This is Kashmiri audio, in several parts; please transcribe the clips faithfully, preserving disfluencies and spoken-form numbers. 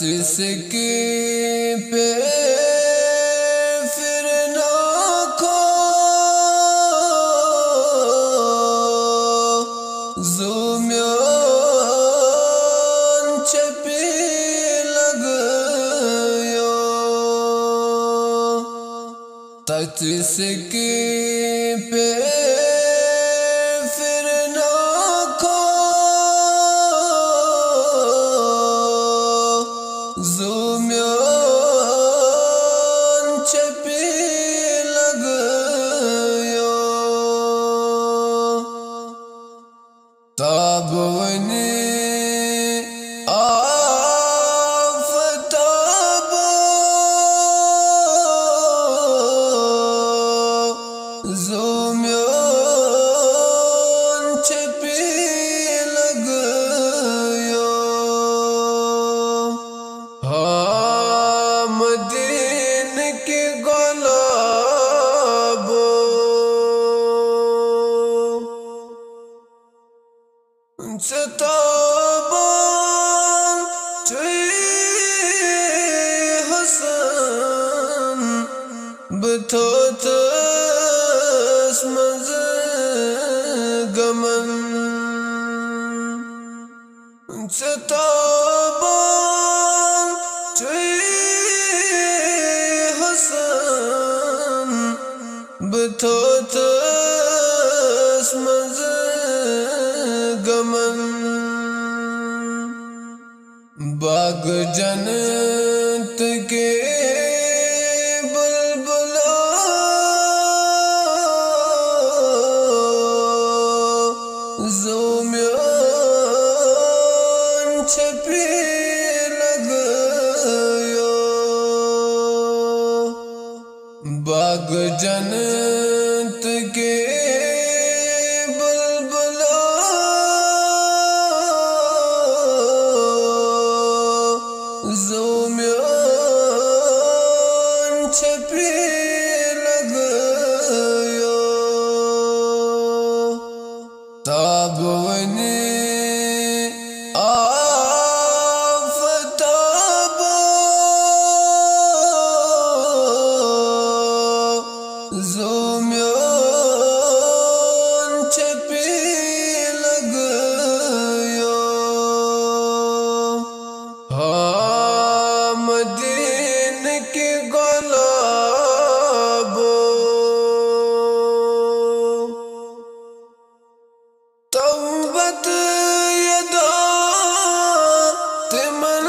اس کی پہ پھر نہ کھو، زو میون چپی لگیو۔ تتھ سکی پہ پھر نہ کھو، زو میون چپی لگیو۔ تاب ونی آفتاب، زو میون چپی لگیو۔ ہاں مدین کی گلابو، ستابان چھ حسن، بتھوتس منز گمن۔ ستابان چھ حسن، بتھوتس منز گمن۔ باغ جنت کے بلبلو، زو میون چپی لگیو۔ باغ جنت کے بلبلو، زو میون چپی لگیو۔ تاب ونی آفتاب، زو میون چپی لگیو۔ ہاں مدین کی گلابو، توبت یدا تمن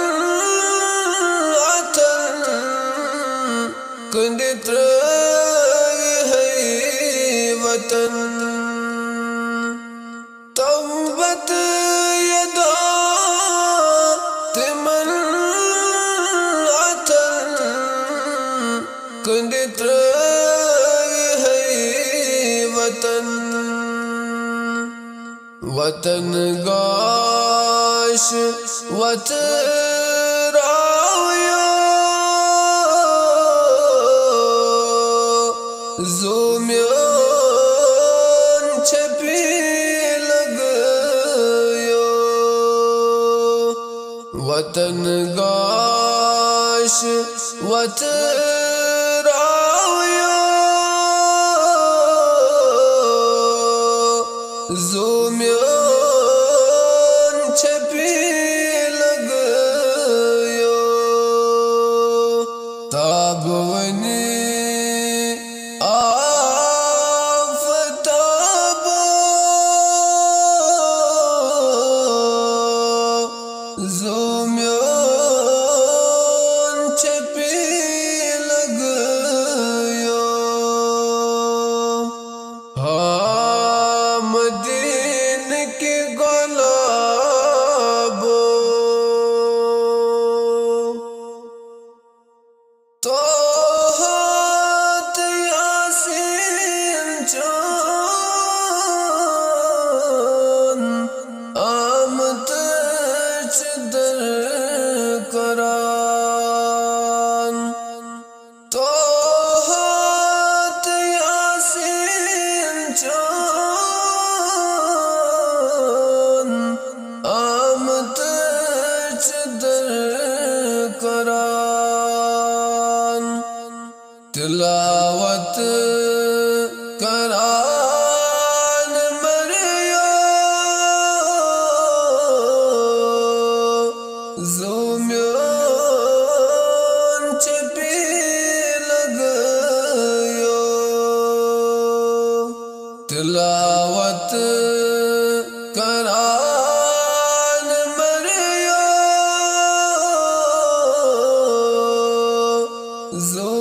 اتن، کندِ ترٲوۍ ہے وطن۔ توبت یدا تمن اتن، کندِ ترٲوۍ ہے وطن۔ وطن گاش وتراویو، زو میون چپی لگیو۔ وطن گاش وتراویو، زو میون چپی لگیو۔ تاب ونی آفتاب، زو میون چپی لگیو۔ ہاں مدین کی گلابو، توہ کران، تلاوت کران مریو، زومیون چپی لگیو۔ تلاوت کران مریو، زو